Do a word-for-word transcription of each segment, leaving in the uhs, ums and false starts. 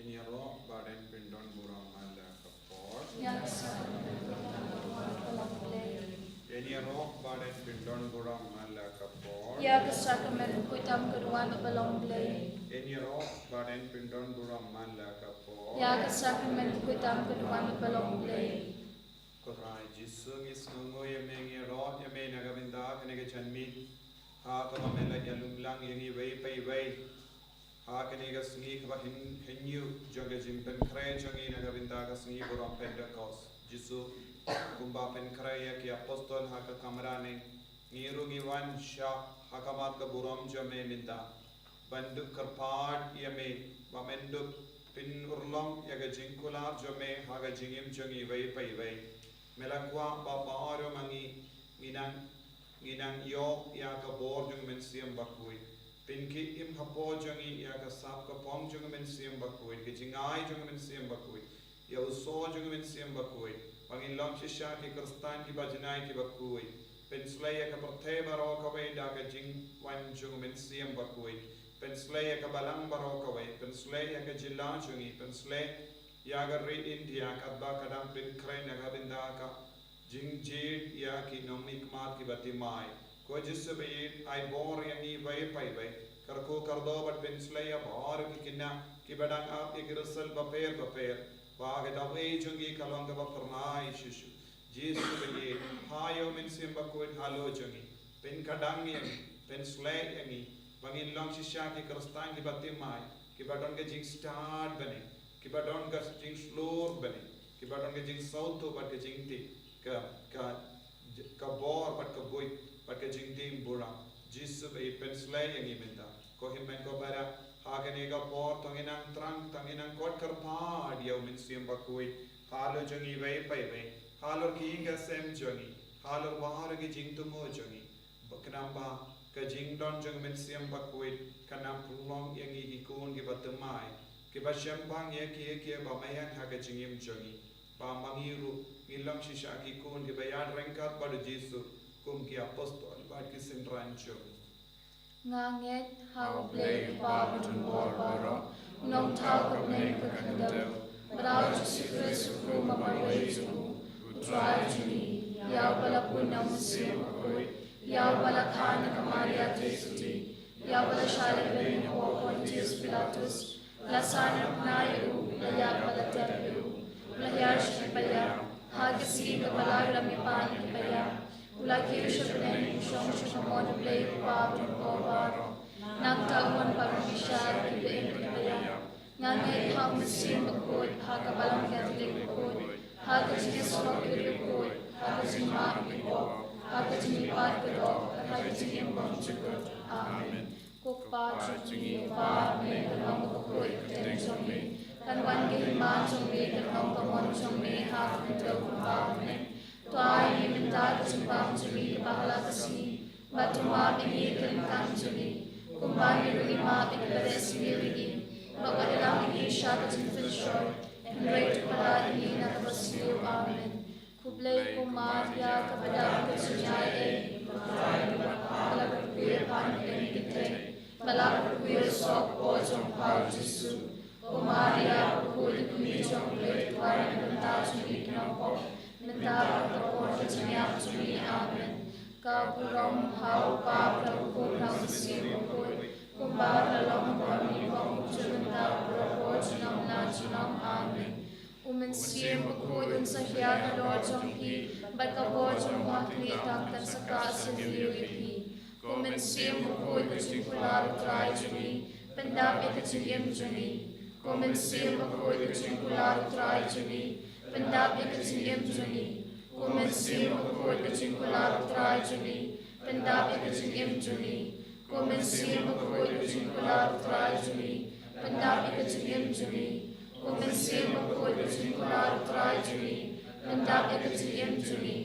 Ngin ïaroh bad ngin pyndon burom ha la ka por. Ïa ka sakrament. Ngin ïaroh bad ngin pyndon burom ha la ka por. Ïa ka sakrament khuid tam ka duwan ba long Blei. Ngin ïaroh bad ngin pyndon burom ha la ka por. Ïa ka sakrament khuid tam ka duwan ba long Blei. Ko Trai Jisu, ngi sngewnguh ïa me, ngi ïaroh ïa me na ka bynta kane ka janmiet ha kaba me la ïalum lang ïa ngi iwei pa iwei ha kane ka sngi kaba hyn-, hynñiew jong ka jingpynkhreh jong ngi na ka bynta ka sngi burom Pentekost. Jisu, kumba pynkhreh ïa ki apostol ha ka kamra ne, ngi ruh ngi wan shah ha khmat ka burom jong me mynta ban dup kyrpad ïa me ba men dup pynurlong ïa ka jingkular jong me ha ka jingim jong ngi iwei pa iwei. Me la kwah ba baroh ma ngi ngi nang, ngi nang ïoh ïa ka bor jong u Mynsiem Bakhuid. Pynkhie im hapoh jong ngi ïa ka sap ka phong jong u Mynsiem Bakhuid, ka jingai jong u Mynsiem Bakhuid, ïa u soh jong u Mynsiem Bakhuid, ba ngin long shisha ki Khristan kiba janai kiba khuid. Pynsleh ïa ka pyrthei baroh kawei da ka jingwan jong u Mynsiem Bakhuid. Pynsleh ïa ka balang baroh kawei, pynsleh ïa ka jylla jong ngi, pynsleh ïa ka ri India katba ka dang pynkhreh na ka bynta ka jingjied ïa ki nongmihkhmat kiba thymmai. Ko Jisu ba ïeit, ai bor ïa ngi iwei pa iwei. Kyrkhu kyrdoh bad pynsleh ïa baroh ki khynnah kiba dang ap ïa ki result bapher bapher, ba ka dawei jong ki ka long kaba phyrnai shuh shuh. Jisu ba ïeit, phah ïa u Mynsiem Bakhuid halor jong ngi. Pynkhatdang ïa ngi, pynsleh ïa ngi ba ngin long shisha ki Khristan kiba thymmai, kiba don ka jingstad bad ne, kiba don ka jingshlur bad ne, kiba don ka jingsngewthuh bad ka jingtip, ka, ka, ka bor bad ka buit bad ka jingdih burom. Jisu ba ïeit, pynsleh ïa ngi mynta. Ko hynmen ko para, ha kane ka por to ngin nang thrang, to ngin nang khot kyrpad ïa u Mynsiem Bakhuid halor jong ngi iwei pa iwei, halor ki ïing ki sem jong ngi, halor baroh ki jingthmu jong ngi. Ba khnang ba ka jingdon jong u Mynsiem Bakhuid kan nang pynlong ïa ngi ki khun kiba thymmai, kiba shemphang ïa kiei kiei ba me ïeng ha ka jingim jong ngi, ba ma ngi ruh ngin long shisha ki khun kiba ïaid ryngkat bad u Jisu kum ki apostol bad ki synran jong u. Nga ngeit ha u Blei Kpa badonbor baroh, u Nongthaw ka bneng ka khyndew, bad ha u Jisu Khrist u khun ba marwei jong u, u Trai jong ngi, ïa uba la bun na u Mynsiem Bakhuid, ïa uba la kha na ka Maria Theisotti, ïa uba la shah lehbeiñ hapoh Pontius Pilatus, la sah na ka bnai ïa u, la ïap bad la tep ïa u, u la hiar sha ki païap, ha ka sngi kaba lai u la mihpat na ki païap, u la kiew sha bneng, u shong sha ka mon u Blei Kpa badonbor baroh. Nangta un wan pat ban bishar ïa kiba im bad kiba ïap. Nga ngeit ha u Mynsiem Bakhuid, ha ka Balang Katholik bakhuid, ha ka jingïasyllok ïa ki riewkhuid, ha ka jingmap ïa ki pop, ha ka jingmihpat ka doh, ha ka jingim bymjukut. Amen. Ko Kpa jong ngi uba ha bneng, kan long kaba khuid ka kyrteng jong me, kan wan ka hima jong me, kan long ka mon jong me ha ka khyndew kumba ha bneng. To ai ïa ngi mynta ka jingbam jong ngi kaba ha la ka sngi, bad to map ïa ngi ki lyngkhan jong ngi, kumba ngi ruh ngi map ïa kiba leh sniew ïa ngi, bad wat ïalam ïa ngi sha ka jingpynshoi, hynrei to pynlait ïa ngi na kaba sniew. Amen. Khublei ko Maria, kaba dap ka jingïaid, ba la kyrkhu ïa pha na kane ka kynthei, ba la kyrkhu ïa u soh hapoh jong pha u Jisu. Ko Maria, bakhuid ïa ka kmie jong u Blei, to wad na ka bynta jong ngi ki nongpop, mynta bad ha ka por ka jingïap jong ngi. Amen. Ka burom ha u Kpa, ha u Khun, ha u Mynsiem Bakhuid, kumba la long, kumba ngi kwah, mynta bad ha ka por junom la junom. Amen. U Mynsiem Bakhuid un sa hiar halor jong phi, bad ka bor jong u Kpa Kynrad tang kan sa kah syrngiew ïa phi. Ko Mynsiem Bakhuid, ka jingkular U Trai jong ngi, pyndap ïa ka jingim jong ngi. Ko Mynsiem Bakhuid, ka jingkular U Trai jong ngi, pyndap ïa ka jingim jong ngi. Ko Mynsiem Bakhuid, ka jingkular U Trai jong ngi, pyndap ïa ka jingim jong ngi. Ko Mynsiem Bakhuid, ka jingkular U Trai jong ngi, pyndap ïa ka jingim jong ngi. Ko Mynsiem Bakhuid, ka jingkular U Trai jong ngi, pyndap ïa ka jingim jong ngi.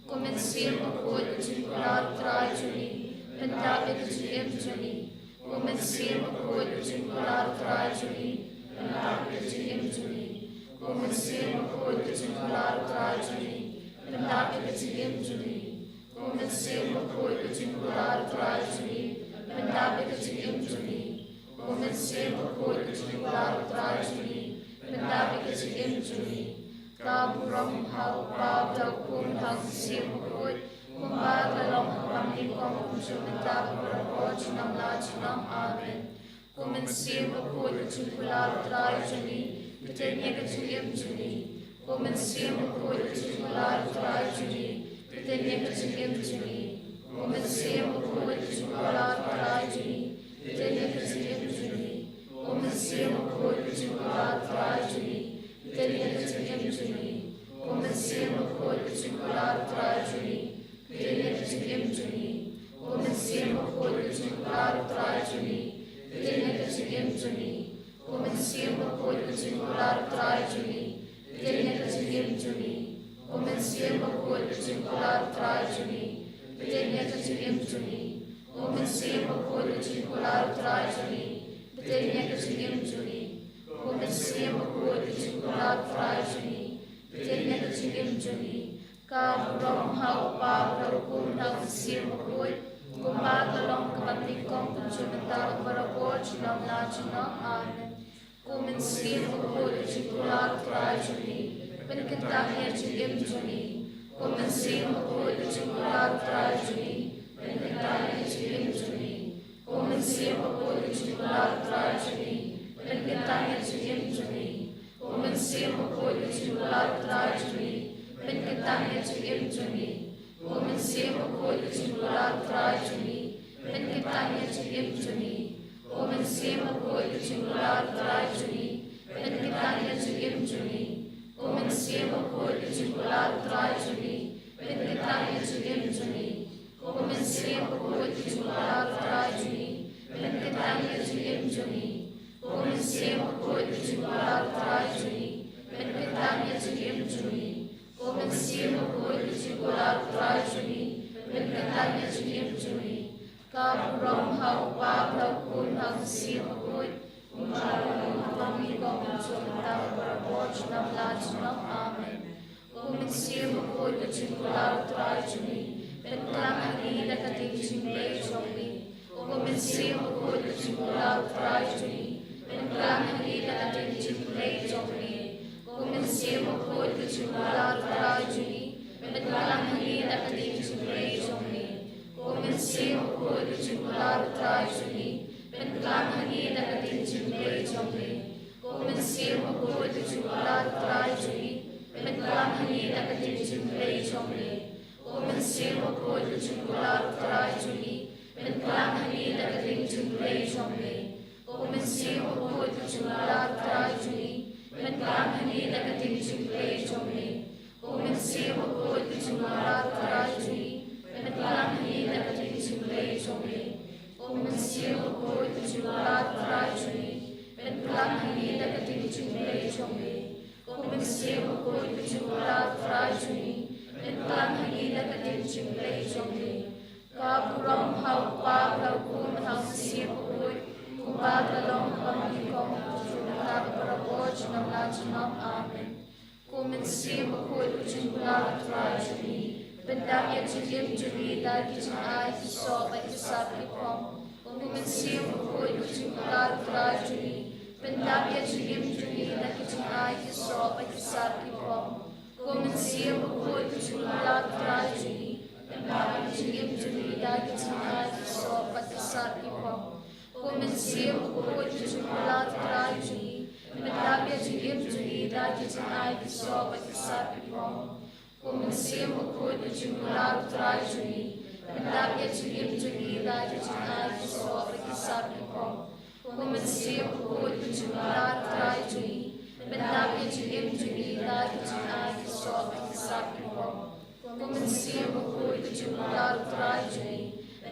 Ko Mynsiem Bakhuid, ka jingkular U Trai jong ngi, pyndap ïa ka jingim jong ngi. Ko Mynsiem Bakhuid, ka jingkular U Trai jong ngi, pyndap ïa ka jingim jong ngi. Ko Mynsiem Bakhuid, ka jingkular U Trai jong ngi, pyndap ïa ka jingim jong ngi. Ko Mynsiem Bakhuid, ka jingkular U Trai jong ngi, pyndap ïa ka jingim jong ngi. Ko Mynsiem Bakhuid, ka jingkular U Trai jong ngi, Ka burom ha u Kpa bad ha u Khun bad ha u Mynsiem Bakhuid, kumba ka long ha kaba nyngkong, kumjuh mynta bad barabor junom la junom. Amen. Ko Mynsiem Bakhuid, ka jingkular Trai jong ngi, pynthikna ka jingim jong ngi. Ko Mynsiem Bakhuid, ka jingkular Trai jong ngi, pynthikna ka jingim jong ngi. Ko Mynsiem Bakhuid, ka jingkular Trai jong ngi, pynthikna ka jingim jong ngi. Ko Mynsiem Bakhuid, ka jingkular Trai jong ngi, pynthikna ka jingim jong ngi. Ko Mynsiem Bakhuid, ka jingkular Trai jong ngi, pynthikna ka jingim jong ngi. Ko Mynsiem Bakhuid, ka jingkular Trai jong ngi, pynthikna ka jingim jong ngi. Ko Mynsiem Bakhuid, ka jingkular Trai jong ngi, pynthikna ka jingim jong ngi. Ko Mynsiem Bakhuid, ka jingkular Trai jong ngi, pynthikna ka jingim jong ngi. Ko Mynsiem Bakhuid, ka jingkular Trai jong ngi, pynthikna ka jingim jong ngi. Ko Mynsiem Bakhuid, ka jingkular Trai jong ngi, pynthikna ka jingim jong ngi. Ka burom ha u Kpa bad ha u Khun bad ha u Mynsiem Bakhuid, kumba ka long ha kaba nyngkong, kumjuh mynta bad barabor junom la junom. Amen. Ko Mynsiem Bakhuid, ka jingkular Trai jong ngi, pynkynthang ïa ka jingim jong ngi. Ko Mynsiem Bakhuid, ka jingkular Trai jong ngi, pynkynthang ïa ka jingim jong ngi. Ko Mynsiem Bakhuid, ka jingkular Trai jong ngi, pynkynthang ïa ka jingim jong ngi. Ko Mynsiem Bakhuid, ka jingkular Trai jong ngi, pynkynthang ïa ka jingim jong ngi. Ko Mynsiem Bakhuid, ka jingkular Trai jong ngi, pynkynthang ïa ka jingim jong ngi. Ko Mynsiem Bakhuid, ka jingkular Trai jong ngi, pynkynthang ïa ka jingim jong ngi. Ko Mynsiem Bakhuid, ka jingkular Trai jong ngi, pynkynthang ïa ka jingim jong ngi. Ko Mynsiem Bakhuid, ka jingkular Trai jong ngi, pynkynthang ïa ka jingim jong ngi. Ko Mynsiem Bakhuid, ka jingkular Trai jong ngi, pynkynthang ïa ka jingim jong ngi. Ko Mynsiem Bakhuid, ka jingkular Trai jong ngi, pynkynthang ïa ka jingim jong ngi. Ka burom ha u Kpa bad ha u Khun bad ha u Mynsiem Bakhuid, kumba ka long ha kaba nyngkong, kumjuh mynta bad barabor junom la junom. Amen. Ko Mynsiem Bakhuid, ka jingkular Trai jong ngi, pynkhlaiñ ha ngi da ka ding jingpyrkhat jong ngi. Ko Mynsiem Bakhuid, ka jingkular Trai jong ngi, pynkhlaiñ ha ngi da ka ding jingpyrkhat jong ngi. Ko Mynsiem Bakhuid, ka jingkular Trai jong ngi, pynkhlaiñ ha ngi da ka ding jingpyrkhat jong ngi. Ko Mynsiem Bakhuid, ka jingkular Trai jong ngi, pynkhlaiñ ha ngi da ka ding jingpyrkhat jong ngi. Ko Mynsiem Bakhuid, ka jingkular Trai jong ngi, pynkhlaiñ ha ngi da ka ding jingpyrkhat jong ngi. Ko Mynsiem Bakhuid, ka jingkular Trai jong ngi, pynkhlaiñ ha ngi da ka ding jingpyrkhat jong ngi. Ko Mynsiem Bakhuid, ka jingkular Trai jong ngi, pynkhlaiñ ha ngi da ka ding jingpyrkhat jong ngi. Ko Mynsiem Bakhuid, ka jingkular Trai jong ngi, pynkhlaiñ ha ngi da ka ding jingpyrkhat jong ngi. Ko Mynsiem Bakhuid, ka jingkular Trai jong ngi, pynkhlaiñ ha ngi da ka ding jingpyrkhat jong ngi. Ko Mynsiem Bakhuid, ka jingkular Trai jong ngi, pynkhlaiñ ha ngi da ka ding jingpyrkhat jong ngi. Ka burom ha u Kpa bad ha u Khun bad ha u Mynsiem Bakhuid, kumba ka long ha kaba nyngkong, kumjuh mynta bad barabor junom la junom. Amen. Ko Mynsiem Bakhuid, ka jingkular Trai jong ngi, pyndap ïa ka jingim jong ngi da ki jingai ki soh bad ki sap ki phong. Ko Mynsiem Bakhuid, ka jingkular Trai jong ngi, pyndap ïa ka jingim jong ngi da ki jingai ki soh bad ki sap ki phong. Ko Mynsiem Bakhuid, ka jingkular Trai jong ngi, pyndap ïa ka jingim jong ngi da ki jingai ki soh bad ki sap ki phong. Ko Mynsiem Bakhuid, ka jingkular Trai jong ngi, pyndap ïa ka jingim jong ngi da ki jingai ki soh bad ki sap ki phong. Ko Mynsiem Bakhuid, ka jingkular Trai jong ngi, pyndap ïa ka jingim jong ngi da ki jingai ki soh bad ki sap ki phong. Ko Mynsiem Bakhuid, ka jingkular Trai jong ngi, pyndap ïa ka jingim jong ngi da ki jingai ki soh bad ki sap ki phong. Ko Mynsiem Bakhuid, ka jingkular Trai jong ngi,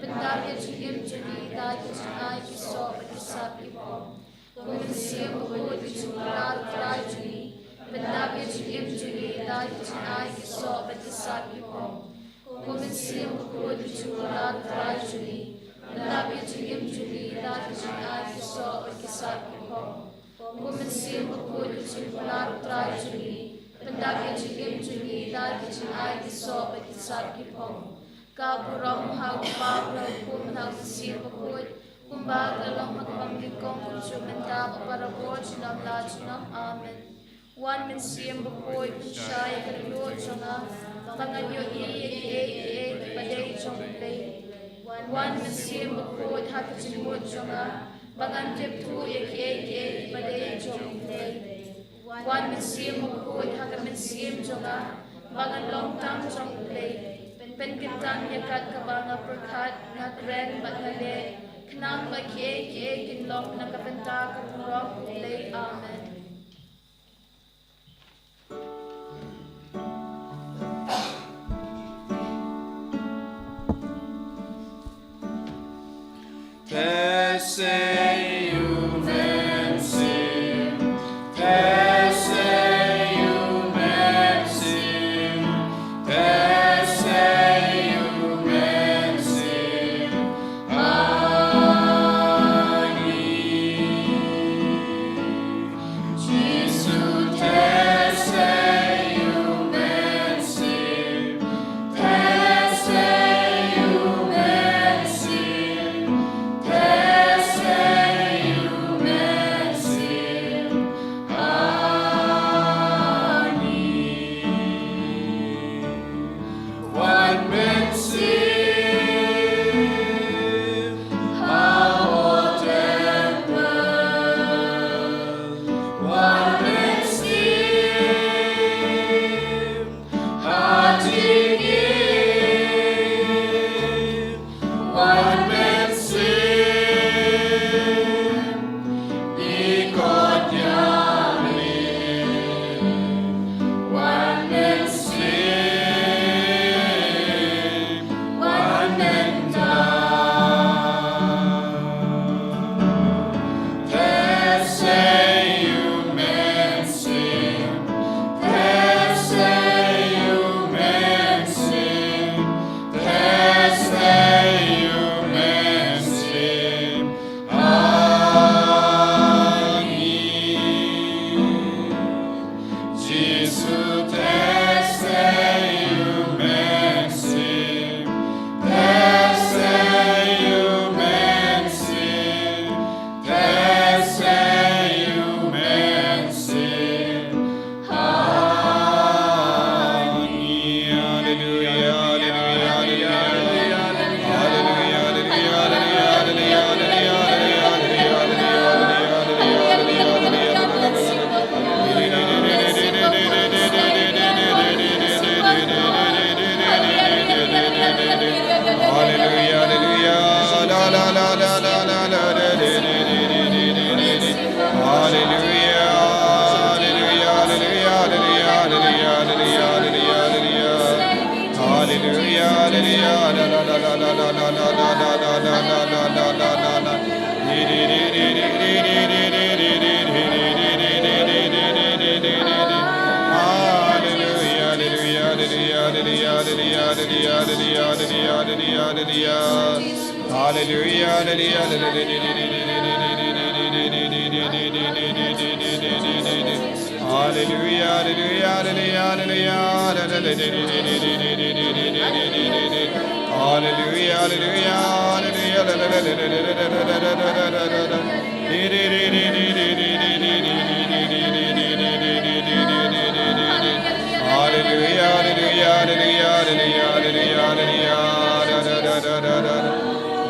pyndap ïa ka jingim jong ngi da ki jingai ki soh bad ki sap ki phong. Ko Mynsiem Bakhuid, ka jingkular Trai jong ngi, pyndap ïa ka jingim jong ngi da ki jingai ki soh bad ki sap ki phong. Ko Mynsiem Bakhuid, ka jingkular Trai jong ngi, pyndap ïa ka jingim jong ngi da ki jingai ki soh bad ki sap ki phong. Ko Mynsiem Bakhuid, ka jingkular Trai jong ngi, pyndap ïa ka jingim jong ngi da ki jingai ki soh bad ki sap ki phong. Ka burom ha u Kpa bad ha u Khun bad ha u Mynsiem Bakhuid, kumba ka long ha kaba nyngkong, kumjuh mynta bad barabor junom la junom. Amen. Wan Mynsiem Bakhuid, pynshai ïa ka dohnud jong nga, ba ngan ïohi ïa kiei kiei kiba dei jong U Blei. Wan Mynsiem Bakhuid, ha ka jingmut jong nga, ba ngan tip thuh ïa kiei kiei kiba dei jong U Blei. Wan Mynsiem Bakhuid, ha ka mynsiem jong nga, ba ngan long tang jong U Blei. Pynkyntang ïa kat kaba nga pyrkhat, nga kren bad nga leh, khnang ba kiei kiei kin long na ka bynta ka burom U Blei. Amen.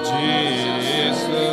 Jisu.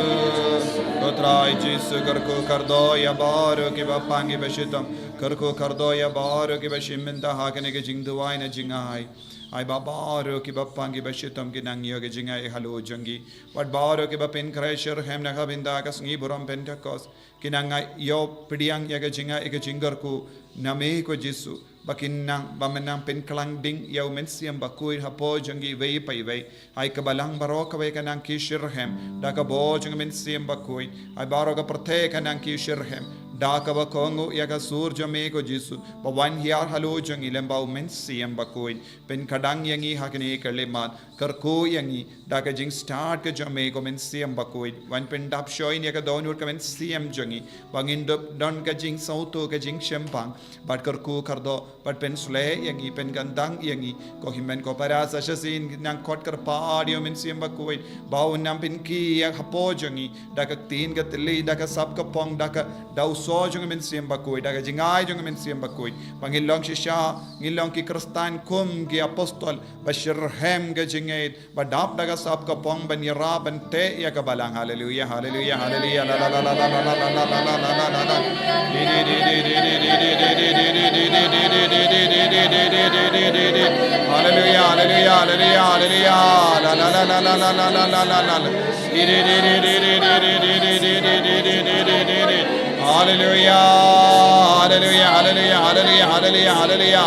Ko Trai Jisu, kyrkhu kyrdoh ïa baroh kiba pang kiba shitom. Kyrkhu kyrdoh ïa baroh kiba shim bynta ha kane ka jingduwai na jingai. Ai ba baroh kiba pang kiba shitom ki nang ïoh ka jingai halor jong ki. Wat baroh kiba pynkhreh shitrhem na ka bynta ka sngi burom Pentekost. Ki nang ïoh pdiang ïa ka jingai ïa ka jingkyrkhu na me ko Jisu. Ba kin nang, ba men nang pynkhlaiñ ding ïa u Mynsiem Bakhuid hapoh jong ki iwei pa iwei. Ai ka balang baroh kawei ka nang ki shitrhem da ka bor jong u Mynsiem Bakhuid. Ai baroh ka pyrthei ka nang ki shitrhem da kaba kohnguh ïa ka sur jong me ko Jisu. Ba wan hiar halor jong ngi lem bad u Mynsiem Bakhuid. Pynkhlaiñ ïa ngi ha kane ka khyllipmat. Kyrkhu ïa ngi da ka jingstad ka jong me ko Mynsiem Bakhuid. Wan pyndap shoi ïa ka dohnud ka mynsiem jong ngi. Ba ngin dup don ka jingsngewthuh ka jingshemphang. Bad kyrkhu kyrdoh, bad pynsleh ïa ngi, pynkyntang ïa ngi. Ko hynmen ko para sa shisien nang khot kyrpad ïa u Mynsiem Bakhuid. Ba un nang pynkhih ïa hapoh jong ngi. Da ka ktien ka thylli, da ka sap ka phong, da ka da u jong ka mynsiem bakhuid, da ka jingai jong ka mynsiem bakhuid, ba ngin long shisha, ngin long ki Khristan kum ki apostol ba shitrhem ka jingngeit, ba dap da ka sap ka phong ban ïarap ban teh ïa ka balang. Haleluya, haleluya, haleluya. La la la la la la la la la la la la la. Haleluya, haleluya, haleluya, haleluya. La la la la la la la la la la. Haleluya, haleluya, haleluya, haleluya, haleluya, haleluya.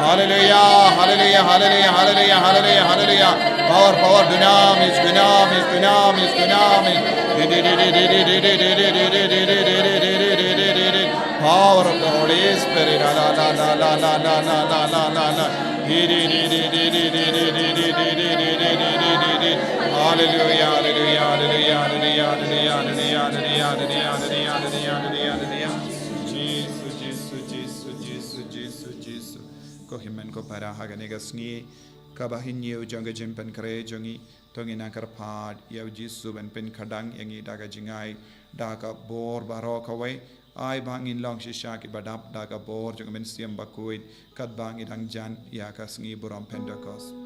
Haleluya, haleluya, haleluya, haleluya, haleluya, haleluya. Power, power, dunamis, dunamis, dunamis, dunamis. Power of the Holy Spirit. La la la la la la la la la la la la. Haleluya, haleluya, haleluya, haleluya, haleluya, haleluya, haleluya, haleluya, haleluya, haleluya, haleluya. Jisu, Jisu, Jisu, Jisu, Jisu, Jisu. Ko hynmen ko para, ha kane ka sngi kaba hynñiew jong ka jingpynkhreh jong ngi, to ngin nang kyrpad ïa u Jisu ban pynkhadang ïa ngi da ka jingai, da ka bor baroh kawei. Ai ba ngin long shisha kiba dap da ka bor jong ka mynsiem bakhuid, katba ngi dang jan ïa ka sngi burom Pentekost.